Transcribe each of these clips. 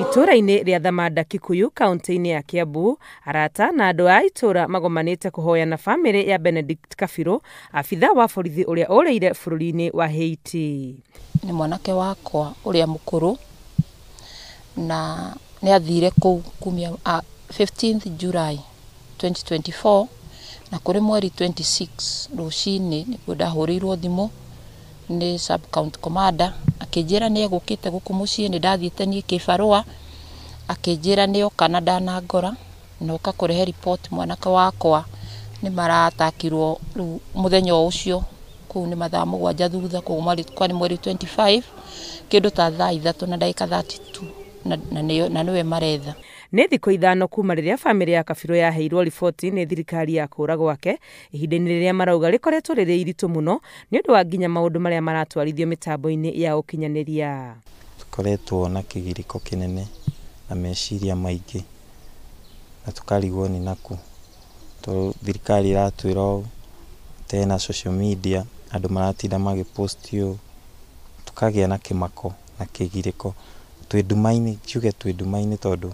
Itũũra-inĩ rĩa Thamanda Kikuyu kaunti-inĩ ya Kiambu, arata na andũ a itũũra magomanĩte kũhoya na bamĩrĩ ya Benedict Kabiru, abithaa wa borithi ũrĩa ũrĩire bũrũri-inĩ wa Haiti. Nĩ mwanake wakwa ũrĩa mũkũrũ na nĩ athire kũu kumia 15th July 2024 na kũrĩ mweri 26 rũcinĩ nĩguo ndahũrĩirwo thimũ nĩ sub county commander akĩnjĩra nĩ egũkĩte gũkũ mũciĩ, nĩ ndathiĩte niĩ kĩbarũa, akĩnjĩra nĩ oka na ndanangora na oka kũrehe report mwanake wakwa nĩ maratakirwo rĩu mũthenya o ũcio kũu nĩ mathaa 7 thutha, koguo kwarĩ mweri 25 kĩndũ ta thaa 3 na ndagĩka 32 na nĩwe maretha. Nĩ thikũ 5 kuma rĩrĩa bamĩrĩ ya Kabiru yaheirwo riboti nĩ thirikari ya kũra gwake, ihinda-inĩ rĩrĩa marauga rĩkoretwo rĩrĩ iritũ mũno nĩ ũndũ wa nginya maũndũ marĩa maratwarithio mĩtambo-inĩ ya ũkinyanĩria. Tũkoretwo na kĩgirĩko kĩnene na meciria maingĩ na tũkarigwo nĩ nakũ, tondũ thirikari ĩratwĩra ũũ, tena social media andũ maratinda magĩ post ũũ, tũkagĩa na kĩmako na kĩgirĩko. Twĩ nduma-inĩ, njuge twĩ nduma-inĩ tondũ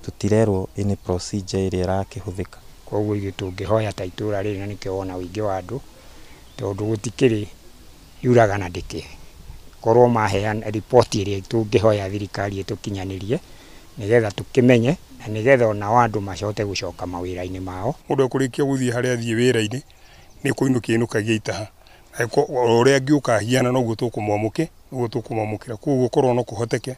tũtirerwo any procedure ĩrĩa ĩrakĩhũthĩka. Koguo ithuĩ tũngĩhoya ta itũũra rĩrĩ na nĩkĩo wona ũingĩ wa andũ, tondũ gũtikĩrĩ yuraga na ndĩkĩhe. Korwo maheana riboti ĩrĩa tũngĩhoya thirikari ĩtũkinyanĩrie nĩgetha tũkĩmenye na nĩgetha onao andũ macoke gũcoka mawĩra-inĩ mao. Mũndũ ekũrĩkia gũthiĩ harĩa athiĩ wĩra-inĩ nĩ kũinũkia ainũkagia itaha. O ũrĩa angĩũka ahiana noguo tũkũmwamũkĩra. Koguo korwo no kũhoteke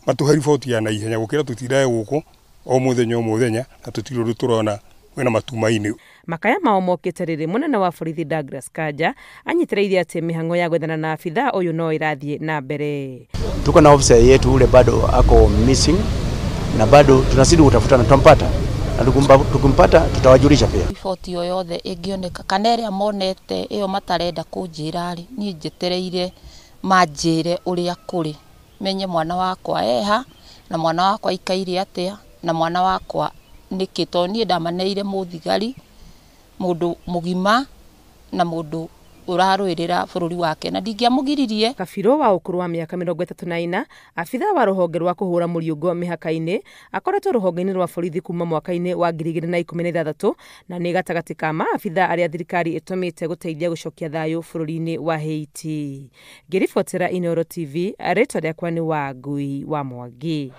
matũhe riboti ya naihenya gũkĩra tũtindae gũkũ o mũthenya o mũthenya na tũtirĩ ũndũ tũrona kwĩna matumaini. Makaya mao mokĩte rĩrĩ mũnene wa borithi Douglas Kanja anyitĩrĩire atĩ mĩhang'o ya gwethana na abithaa ũyũ no ĩrathiĩ na mbere. Tuko na officer yetu ule bado ako missing na bado tunazidi kutafuta na tutampata, na tukimpata tutawajulisha pia. Riboti o yothe ĩngĩoneka kana ĩrĩa monete ĩyo matarenda kũnjĩra rĩ, niĩ njetereire manjĩre ũrĩa kũrĩ, menye mwana wakwa eha na mwana wakwa aikaire atĩa na mwana wakwa nĩkĩ, tondũ niĩ ndamaneire mũthigari mũndũ mũgima na mũndũ ũrarũĩrĩra bũrũri wake na ndingĩamũgiririe. Kabiru wa ũkũrũ wa mĩaka 34, abithaa wa rũhonge rwa kũhũra mũriũngo mĩhaka-inĩ, akoretwo rũhonge-inĩ rwa borithi kuma mwaka-inĩ wa 2016 na nĩ gatagatĩ ka maabithaa arĩa thirikari ĩtũmĩte gũteithia gũcokia thayũ bũrũri-inĩ wa Haiti. Ngĩribotera Inooro TV, rĩtwa rĩakwa nĩ Wangui wa Mwangi.